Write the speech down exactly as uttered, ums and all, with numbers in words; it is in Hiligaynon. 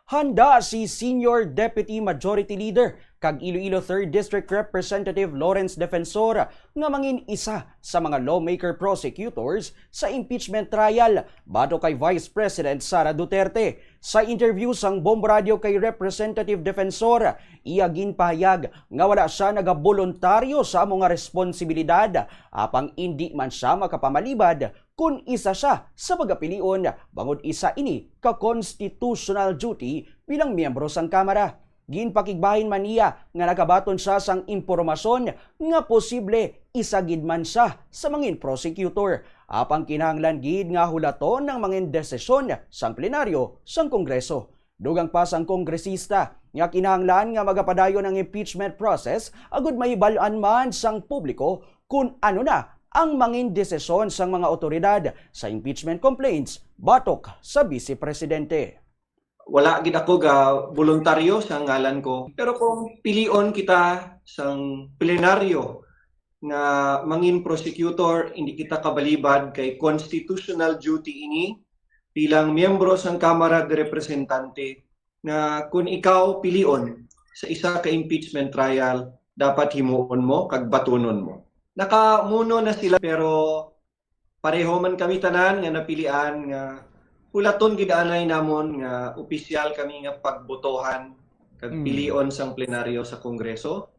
Handa si Senior Deputy Majority Leader kag Iloilo Third District Representative Lawrence Defensor nga mangin isa sa mga lawmaker prosecutors sa impeachment trial batok kay Vice President Sara Duterte. Sa interview sang Bombo Radio kay Representative Defensor, iya ginpahayag nga wala siya nagaboluntaryo sa amo nga responsibilidad, apang indi man siya makapamalibad kon isa siya sa pagapilion, bangod isa ini ka constitutional duty bilang miyembro sang Kamara. Ginpakigbahin man niya nga nakabaton siya sang impormasyon nga posible isa gid man siya sa mangin prosecutor, apang kinahanglan gid nga hulaton ang mangin desisyon sang plenaryo sang Kongreso. Dugang pa sang kongresista nga kinahanglan nga magapadayon ang impeachment process agud mahibal-an man sang publiko kon ano na ang mangin desisyon sang mga awtoridad sa impeachment complaints batok sa Bise Presidente. Wala gid ako ga boluntaryo sa ngalan ko. Pero kung pilion kita sang plenaryo nga mangin prosecutor, hindi kita kabalibad kay constitutional duty ini bilang miyembro sang Kamara de Representante nga kung ikaw pilion sa isa ka impeachment trial, dapat himuon mo kag batunon mo. Nakamuno na sila, pero pareho man kami tanan nga napilian nga hulaton gid anay namon nga opisyal kami nga pagbotohan kag Mm. pilion sang plenaryo sa Kongreso.